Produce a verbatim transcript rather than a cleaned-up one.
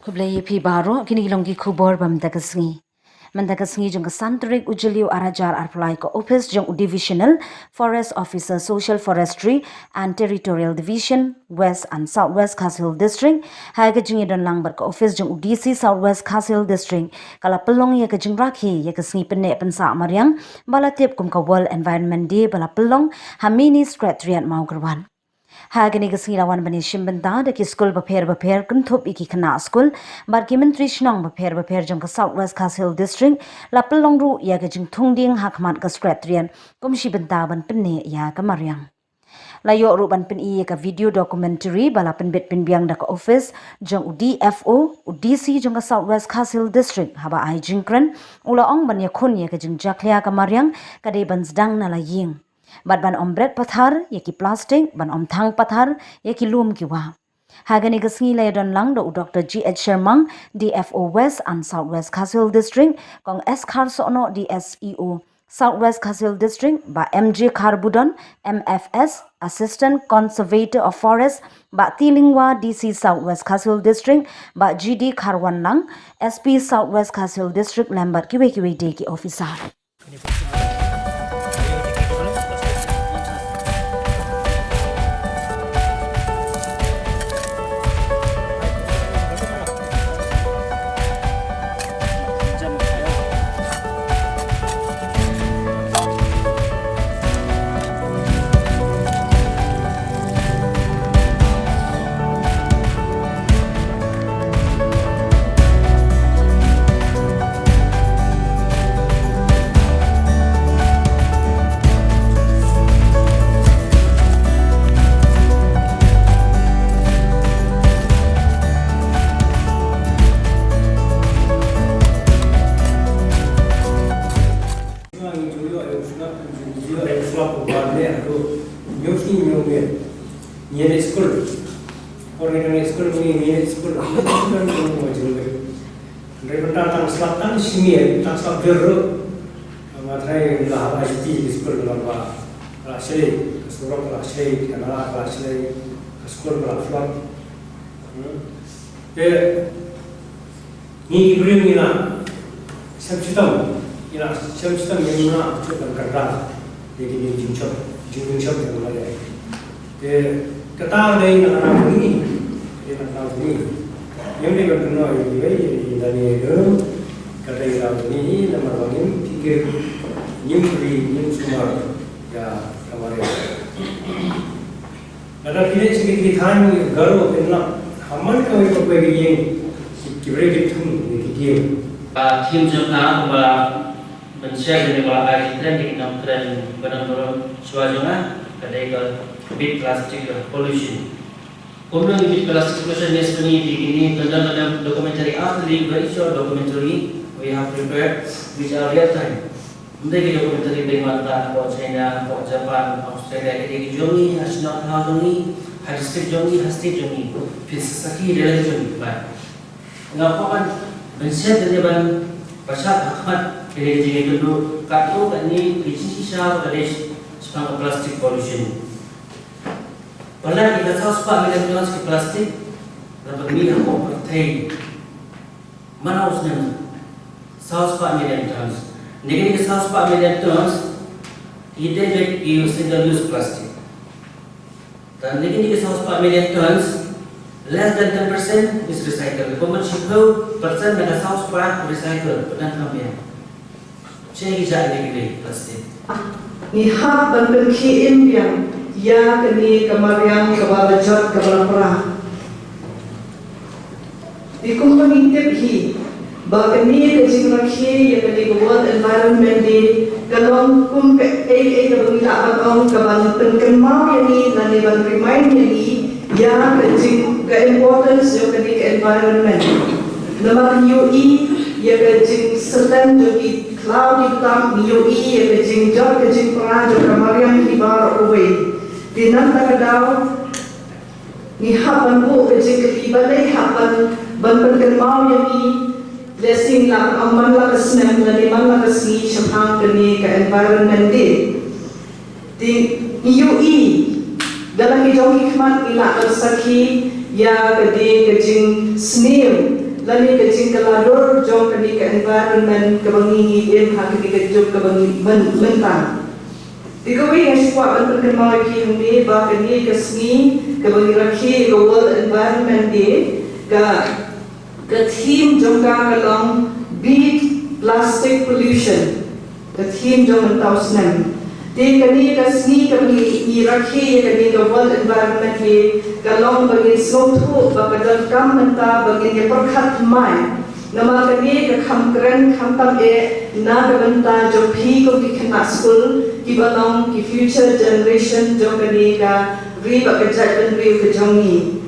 Khublei ïa phi baroh, kine ki long ki khubor ba mynta ka sngi. Mynta ka sngi jong ka san tarik u Jylliew ar hajar arphew lai ka office jong u Divisional Forest Officer, Social Forestry and Territorial Division, West and South West Khasi Hills District, ha ka jingïadon lang bad ka office jong u D C South West Khasi Hills District, ka la pynlong ïa ka jingrakhe ïa ka sngi pynneh pynsah mariang ba la tip kum ka World Environment Day ba la pynlong ha Mini Secretariat Mawkyrwat. Ha kane ka sngi la wan ban ïashim bynta da ki skul bapher bapher, kynthup ïa ki khynnah skul bad ki myntri shnong bapher bapher jong ka South West Khasi Hills District. La pynlong ruh ïa ka jingthung dieng ha khmat ka Secretariat kum shi bynta ban pynneh ïa ka mariang. La ïoh ruh ban pyni ïa ka video documentary ba la pynbit pynbiang da ka office jong u D F O, u D C jong ka South West Khasi Hills District, haba ai jingkren u la ong ban ïakhun ïa ka jingjakhlia ka mariang ka dei ban sdang na la ïing bad ban ym bret pathar ïa ki plastik, ban ym thang pathar ïa ki lum ki wah. Ha kane ka sngi la ïadon lang da u Doctor G H Shermang, D F O West and South West Khasi Hills District, Kong S Kharsohnoh, D S E O South West Khasi Hills District, Bah M J Kharbudon, M F S, Assistant Conservator of Forest, Bah T Lyngwa, D C South West Khasi Hills District, Bah G D Kharwanlang, S P South West Khasi Hills District, lem bad kiwei kiwei de ki officer. Hynrei mynta tang slap tang shi miet, tang slap jur ruh. Nga tharai la haba ïa ki skul ka la ba, ka la shlei, ka surok ka la shlei, ka nala ka la shlei, ka skul ka la flood. Hmm. Te ngi ki briew ngi la shem shitom, ngi la shem shitom, ngi la shem shitom ka rai. Ïa ki jingshop, jingshop ïa ka lade. Te kata dei na ka rai ngi, dei na ka rai ngi. Ïa dei ban kynnoh ïa kiwei, ïa lade ïa ka dei na ka rai ngi, namar ba ngim kyrkieh, ngim kyrkieh, ngim sumar ïa ka mareh. Lada phi leit sha ki thaiñ Garo, phin lap ha man kawei pa kawei ka ïing, ki briew ki thung ïa ki dieng. Ka theme jong nga ba ban share ïa kane ba la ai kren ïa ki nongkren ba don burom shuwa jong nga ka dei ka beat plastic pollution. Kumno ngi beat plastic pollution? Yes, kine, kine, kine, kine documentary, after the very short documentary we have prepared, which are real time. Ym dei ki documentary ba wan na ka China, ka Japan, Australia, ki dei ki jong ngi, ha shnong ha jong ngi, ha district jong ngi, ha state jong ngi. Phin sa sakhi dei la ki jong ngi, bye. Nga kwah ban, ban share kane ban pynshai ha khmat, kane ka jingïathuhlypa, katto katne ka jingshisha ba ka dei shaphang ka plastic pollution. Palat ïa ka saw spah million tons ki plastic, la pynmih ha ka pyrthei. Man la u snem, saw spah million tons. Na kine ki saw spah million tons, ki dei beit ki single use plastic. Te na kine ki saw spah million tons, less than ten percent is recycled. Kumba shiphew percent na ka saw spah recycle, pyndonkam biang. Shi ki jait de ki plastic. Ngi hap ban pynkhie im biang ïa kane ka mariang kaba la jot kaba la pra. Te kumba ngi tip hi ba kane ka jingrakhe ïa kane ka World Environment Day ka long kum kaei kaei kaba ngi lah ban ong kaban pynkynmaw ïa ngi lane ban remind ïa ngi ïa ka jing, ka importance jong kane ka environment. Namar ngi ïohi ïa ka jingsyllem jong ki khlaw ki btap, ngi ïohi ïa ka jingjot ka jingpra jong ka mariang hi baroh kawei. Te na kata ka daw ngi hap ban buh ka jingkylli, balei hap ban, ban pynkynmaw ïa ngi Te sien la ka man la ka snem lane man la ka sngi shaphang kane ka Environment Day. Te ngi ïohi da la ki jong ki khmat ngi la ban sakhi ïa ka dei ka jingsniew lane ka jingkylla dur jong kane ka environment kaba ngi ngi im ha kane ka juk kaba ngi mynta. Te kawei nga sngewbha ban pynkynmaw ïa phi hangne ba kane ka sngi kaba ngi rakhe ka World Environment Day ka ka theme jong ka ka long Beat Plastic Pollution. Ka theme jong mynta u snem. Te kane ka sngi kaba ngi rakhe ïa kane ka World Environment Day ka long ba ngin sngewthuh ba ka donkam mynta ba ngin ïa pyrkhat thymmai. Namar kane ka kham kren khamtam eh na ka bynta jong phi kum ki khynnah skul kiba long ki future generation jong kane ka ri bad ka jaitbynriew ka jong ngi.